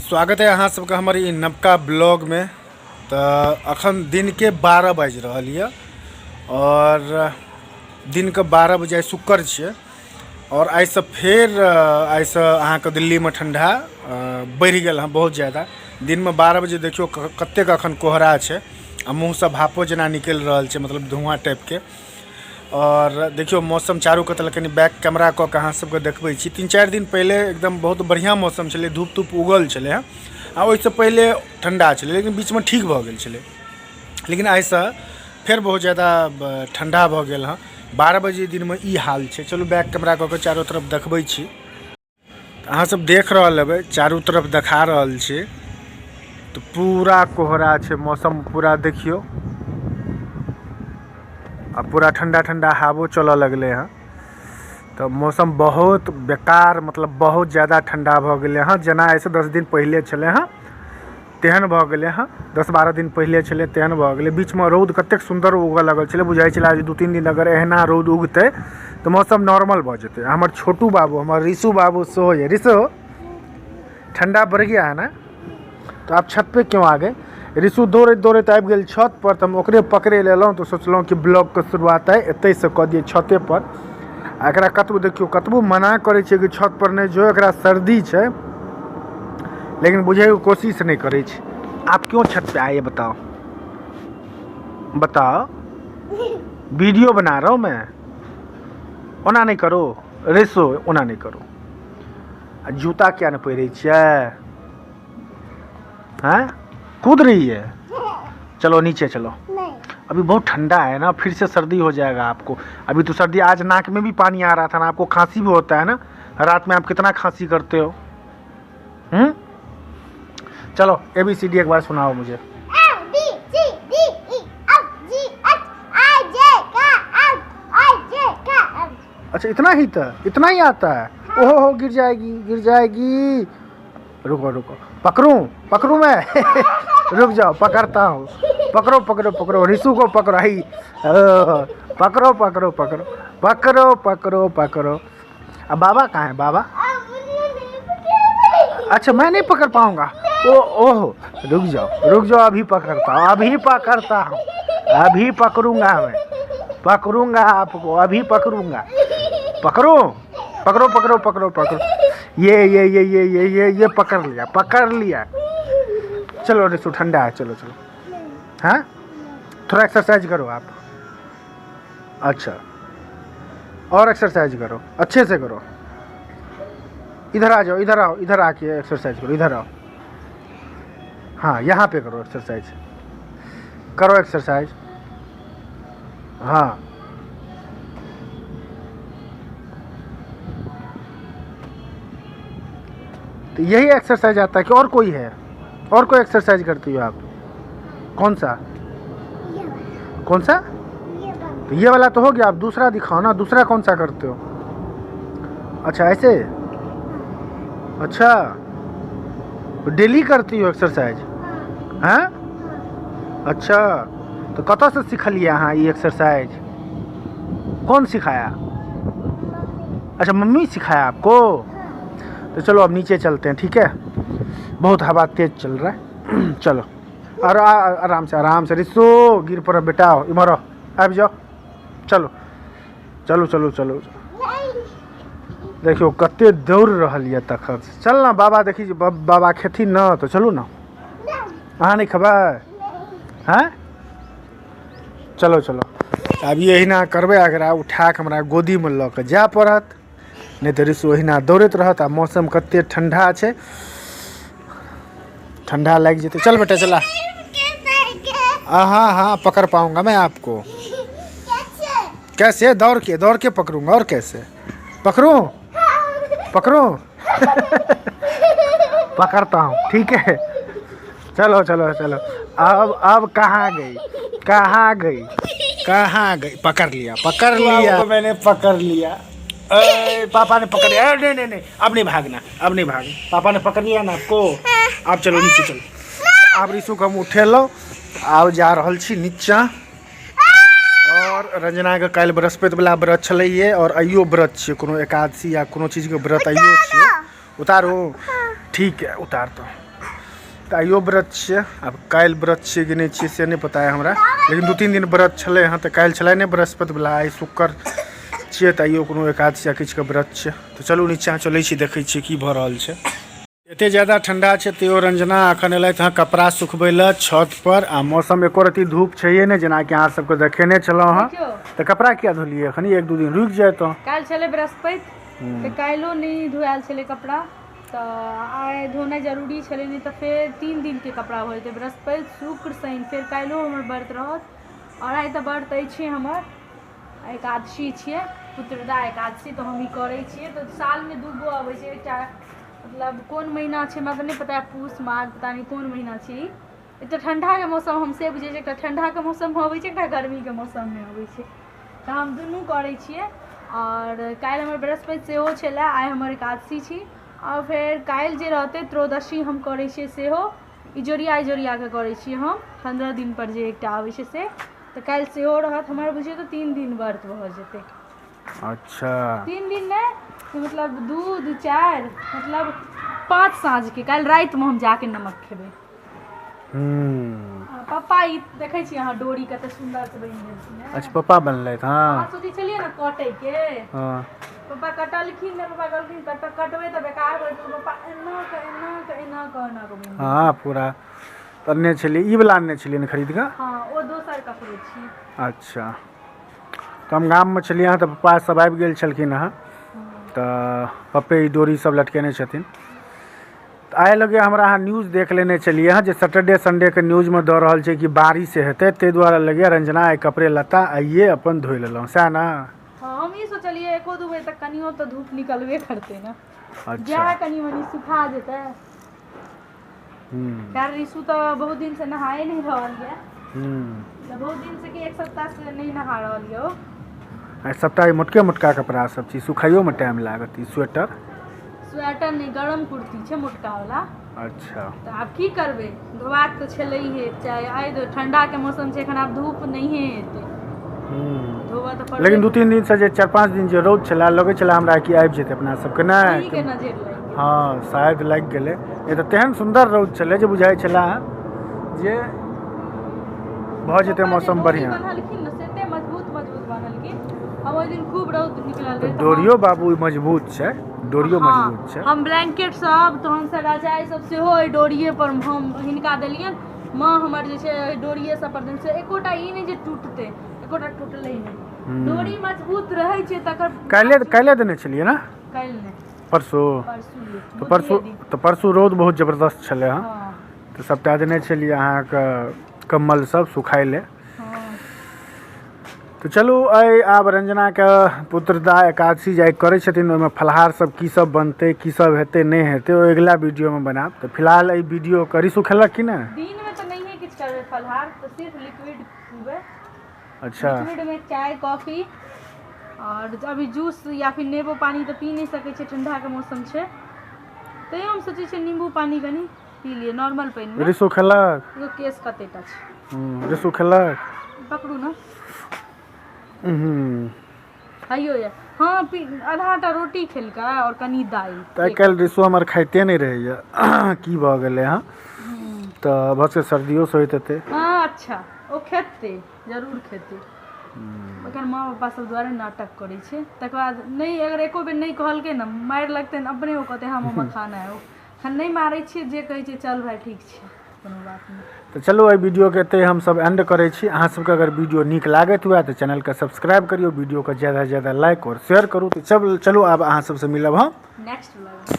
स्वागत है अहाँ सबके हमर ई नवका ब्लॉगमे। तऽ अखन दिनके 12 बाजि रहल यऽ और दिनके 12 बजे आइ शुक्र छियै और आइसँ फेर आइसँ अहाँके दिल्लीमे ठण्डा बढ़ि गेल हँ बहुत ज्यादा। दिनमे 12 बजे देखियौ कतेक अखन कोहरा छै आ मुँहसँ भापो जेना निकलि रहल छै, मतलब धुआँ टाइपके। और देखियौ मौसम चारू कतल कनि बैक कैमरा कऽ के अहाँ सबके देखबै छी। 3-4 दिन पहिले एकदम बहुत बढ़िआँ मौसम छलै, धूप तूप उगल छलै हँ आ ओहिसँ पहिले ठण्डा छलै, लेकिन बीचमे ठीक भऽ गेल छलै। लेकिन आइसँ फेर बहुत ज्यादा ठण्डा भऽ गेल हँ। 12 बजे दिनमे ई हाल छै। चलू बैक कैमरा कऽ के चारू तरफ देखबै छी। अहाँ सब देख रहल हेबै, चारू तरफ देखा रहल छी। तऽ पूरा कोहरा छै, मौसम पूरा देखियौ आ पूरा ठंडा ठंडा हवो चलऽ लगलै हँ। तऽ मौसम बहुत बेकार, मतलब बहुत ज्यादा ठंडा भऽ गेलै हँ। जेना आइसँ 10 दिन पहिले छलै हँ तेहन भऽ गेलै हँ। 10-12 दिन पहिले छलै तेहन भऽ गेलै। बीचमे रौद कतेक सुन्दर उगऽ लगल छलै, बुझाइ छलै जे 2-3 दिन अगर एहिना रौद उगतै तऽ मौसम नॉर्मल भऽ जेतै। हमर छोटू बाबू, हमर ऋषु बाबू सेहो यऽ। ऋषु, ठंडा बढ़ गया है ना, तो आप छत पे क्यों आ गए? ऋषु दौड़ैत दौड़ैत आबि गेल छत पर, तऽ हम ओकरे पकड़ै लए एलहुँ। तऽ सोचलहुँ कि ब्लॉगके शुरुआत आइ एतहिसँ कऽ दियै, छते पर। आ एकरा कतबो देखियौ, कतबो मना करै छियै कि छत पर नहि जो, एकरा सर्दी छै, लेकिन बुझैके कोशिश नहि करै छै। आप क्यों छत पे आए बताओ, बताओ। वीडियो बना रहा हूँ मैं। ओना नहि करो ऋषु, ओना नहि करो। आ जूता किया नहि पहिरै छियै? हैं, कूद रही है? चलो नीचे चलो। नहीं। अभी बहुत ठंडा है ना, फिर से सर्दी हो जाएगा आपको। अभी तो सर्दी, आज नाक में भी पानी आ रहा था ना, आपको खांसी भी होता है ना, रात में आप कितना खांसी करते हो? चलो ए बी सी डी एक बार सुनाओ मुझे। A B C D E F G H I J K L I J K M। अच्छा इतना ही था, इतना ही आता है? ओहो हो, गिर जाएगी, गिर जाएगी। रुको रुको, पकड़ूं पकड़ूं मैं? रुक जाओ, पकड़ता हूँ। पकड़ो पकड़ो पकड़ो, ऋषु को पकड़ो। आई पकड़ो पकड़ो पकड़ो पकड़ो पकड़ो पकड़ो। अब बाबा कहाँ है? बाबा? अच्छा मैं नहीं पकड़ पाऊंगा। ओ ओहो, रुक जाओ रुक जाओ, अभी पकड़ता हूँ, अभी पकड़ता हूँ, अभी पकड़ूंगा मैं, पकड़ूंगा आपको, अभी पकड़ूंगा। पकड़ो पकड़ो पकड़ो पकड़ो पकड़ो। ये ये ये ये ये ये ये पकड़ लिया, पकड़ लिया। चलो ऋषु ठंडा है, चलो चलो। हाँ थोड़ा एक्सरसाइज करो आप। अच्छा और एक्सरसाइज करो, अच्छे से करो। इधर आ जाओ, इधर आओ, इधर आके एक्सरसाइज करो, इधर आओ। हाँ यहाँ पे करो एक्सरसाइज, करो एक्सरसाइज। हाँ तो यही एक्सरसाइज आता है कि और कोई है? और कोई एक्सरसाइज करती हो आप? कौन सा? ये वाला। कौन सा? ये वाला। तो ये वाला तो हो गया, आप दूसरा दिखाओ ना, दूसरा कौन सा करते हो? अच्छा ऐसे, अच्छा तो डेली करती हो एक्सरसाइज? हाँ। हाँ अच्छा, तो कतऽ से सिखलिए अहाँ ई एक्सरसाइज? कौन सिखाया? मम्मी। अच्छा मम्मी सिखाया आपको? हाँ। तो चलो अब नीचे चलते हैं, ठीक है, बहुत हवा तेज चल रहा है। चलो और आराम से, आराम से ऋषु, गिर पड़ो बेटा, इमहर आओ, आबि जाओ। चलो चलो चलो चलो। देखियो कते दौड़ रहल यऽ तखन। चल ना बाबा, देखी जे बाबा खेथिन न, तो चलू ना। अहाँ नहीं खेबै? हैं चलो चलो। आब ई एहिना करबै, एकरा उठा कऽ हमरा गोदीमे लऽ कऽ जाय पड़त, नहि तऽ ऋषु ओहिना दौड़ैत रहत। आ मौसम कते ठंडा छै, ठंडा लागि जेतै। चल बेटा चला। हाँ हाँ पकड़ पाऊंगा मैं आपको। कैसे? दौड़ के, दौड़ के पकड़ूंगा। और कैसे पकड़ूं? पकड़ूं? पकड़ता हूँ, ठीक है। चलो चलो चलो। अब कहाँ गई, कहाँ गई, कहाँ गई? पकड़ लिया, पकड़ लिया। आपको मैंने पकड़ लिया। ए, पापा ने पकड़ लिया। नहीं नहीं नहीं, अब नहीं भागना, अब नहीं भागना। पापा ने पकड़ लिया ना आपको। आप चलो नीचे चलो। आब ऋषु के हम उठेलहुँ, आब जा रहल छी नीचा। और रंजना के काल्हि बृहस्पति वाला व्रत छलैये और आइयो व्रत छियै, कोनो एकादशी या कोनो चीजके व्रत आइयो छियै। उतारू? ठीक है, उतार दो। तऽ आइयो व्रत छियै। आब काल्हि व्रत छियै कि नहि छियै से नहि पता है हमरा, लेकिन 2-3 दिन व्रत छलै हँ। तऽ काल्हि छलै नहि बृहस्पति वला, आइ शुक्र छियै, तऽ आइयो कोनो एकादशी या किछुके व्रत छै। तऽ चलू नीचाँ चलै छी, देखै छियै की भऽ रहल छै। एते ज्यादा ठंडा छै तैयो रंजना अखन एलथि हँ कपड़ा सुखबै लए छत पर। आ मौसम एको रत्ती धूप छैहे नहि, जेनाकि अहाँ सबके देखेने छलहुँ हँ। तऽ कपड़ा किया धोलियै अखन, 1-2 दिन रुकि जाइतहुँ। काल्हि छलै बृहस्पति, तऽ काल्हिो नहि धोआयल छलै कपड़ा, तऽ आइ धोनाइ जरूरी छलै, नहि तऽ फेर 3 दिनके कपड़ा भऽ जेतै, बृहस्पति शुक्र शनि, फेर काल्हिो हमर व्रत रहत। आओर आइ तऽ व्रत अछि हमर, एकादशी छियै, पुत्रदा एकादशी, तऽ हम ई करै छियै। तऽ सालमे 2 गो अबै छै, एकटा मतलब कोन महीना छै हमरा तऽ नहि पता, पूस माघ पता नहि कोन महीना छै ई। एकटा ठण्डाके मौसम हम से बुझै छियै, एकटा ठण्डाके मौसममे अबै छै, एकटा गर्मीके मौसममे अबै छै, तऽ हम दुनू करै छियै। आओर काल्हि हमर बृहस्पति सेहो छलै, आइ हमर एकादशी छी। आओर फेर काल्हि जे रहतै त्रयोदशी हम करै छियै सेहो, इजोरिया इजोरियाके करै छियै हम, 15 दिनपर जे एकटा आबै छै से, तऽ काल्हि सेहो रहत हमर। बुझियौ तऽ 3 दिन व्रत भऽ जेतै। अच्छा, 3 दिन नहि, मतलब 2 4 मतलब 5 साँझके, काल्हि रातिमे हम जाके नमक खेबै। पप्पा ई देखै छी अहाँ डोरी कते सुन्दर से बनि गेल छै। अच्छा, पप्पा बनलथि? हँ, सोचै छलियै ने कटैके। हँ, पप्पा कटलखिन ने, पप्पा कहलखिन कटबै तऽ बेकार भऽ जेतै। पप्पा एना कऽ एना कऽ एना कऽ एना कऽ बनि। हँ, पूरा अनने छलियै, ई वला अनने छलियै ने खरीद कऽ? हँ, ओ दोसर कपड़ो छी। अच्छा, तऽ हम गाममे छलियै हँ तऽ पप्पा सब आबि गेल छलखिन हँ, तऽ पप्पे ई डोरी सब लटकेने छथिन। तऽ आइ लगे हमरा अहाँ न्यूज देख लेने छलियै हँ जे सैटरडे संडेके न्यूजमे दऽ रहल छै कि बारिश हेतै, ताहि दुआरे लगैए रंजना आइ कपड़े लत्ता आइए अपन धोइ लेलहुँ, सएह ने? हँ, हम ई सोचलियै 1-2 बजे तक कनियो तऽ धूप निकलबे करतै ने। अच्छा, जएह कनि मनि सुखा जेतै। खैर ऋषु तऽ बहुत दिनसँ नहाए नहि रहल यऽ। बहुत दिनसँ कि 1 सप्ताहसँ नहि नहा रहल यऽ। आ सबटा ई मोटके मोटका कपड़ा सब छै, सुखाइयोमे टाइम लागत। ई स्वेटर? स्वेटर नहि, गरम कुर्ती छै मोटका वाला। अच्छा, तऽ आब की करबै, धोबाक तऽ छलैहे, चाहे आइ ठंडाके मौसम छै, एखन आब धूप नहिए एतै, धोबऽ तऽ पड़बे। लेकिन 2-3 दिनसँ जे 4-5 दिन जे रौद छलै, लगै छलै हमरा कि आबि जेतै अपना सबके, नहि नजरि लागि गेलै। हँ, शायद लागि गेलै, नहि तऽ तेहन सुन्दर रौद छलै जे बुझाइ छलै जे भऽ जेतै मौसम बढ़िआँ। बन्हलखिन ने से एते मजबूत मजबूत बन्हलखिन। हम ओहि दिन खूब रौद निकलल रहै। डोरियो बाबू मजबूत छै, डोरियो मजबूत छै। हम ब्लैंकेट सब तहन से रजाइ सब सेहो ओहि डोरिये पर हम हिनका देलियनि। माँ हमर जे छै ओहि डोरिये सब पर देने छै, एकोटा ई नहि जे टूटतै, एकोटा टूटलै नहि, डोरी मजबूत रहै छै तकर। काल्हि देने छलियै ने? काल्हि नहि, परसू। परसू। तऽ परसू, तऽ परसू रौद बहुत जबरदस्त छलै हँ, तऽ सबटा देने छलियै अहाँके कम्बल सब सुखाइ लए। तऽ चलू आइ आब रंजनाके पुत्रदा एकादशी जे आइ करै छथिन, ओहिमे फलाहार सब की सब बनतै, की सब हेतै नहि हेतै, ओ अगिला वीडियोमे बनायब। तऽ फिलहाल एहि वीडियोके रिसू खेलक कि नहि? दिनमे तऽ नहिए किछु करबै फलाहार, तऽ सिर्फ लिक्विड पीबै। अच्छा, लिक्विडमे चाय कॉफी और अभी जूस या फिर नेबो पानी तऽ पी नहि सकै छै, ठंडाके मौसम छै, तैयो हम सोचै छियै नींबू पानी कनि पी लियै नॉर्मल पानिमे। रिसू खेलक? एगो केस कतेटा छै। रिसू खेलक? पकड़ू ने। हइयो ये। हँ, आधाटा रोटी खेलकै और कनि दालि। तऽ आइ काल्हि रिसू हमर खाइते नहि रहैए, की भऽ गेलै हँ? तऽ भऽ सकै सर्दियोसँ होइत हेतै। हँ, अच्छा, ओ खेतै, जरूर खेतै, ओकर माँ पप्पा सब दुआरे नाटक करै छै। तकर बाद नहि, अगर एको बेर नहि कहलकै ने, मारि लगतै ने, अपने ओ कहतै हँ मम्मा खाना है। ओ खन नहि मारै छियै, जे कहै छै चल भाइ ठीक छै, कोनो बात नहि। तऽ चलू एहि वीडियोके एतहि हमसब एंड करै छी। अहाँ सबके अगर वीडियो नीक लागैत हुए तऽ चैनलके सब्सक्राइब करियौ, वीडियोके ज़्यादासँ ज़्यादा लाइक आओर शेयर करू। तऽ चलू आब अहाँ सबसँ मिलब हम नेक्स्ट व्लॉग।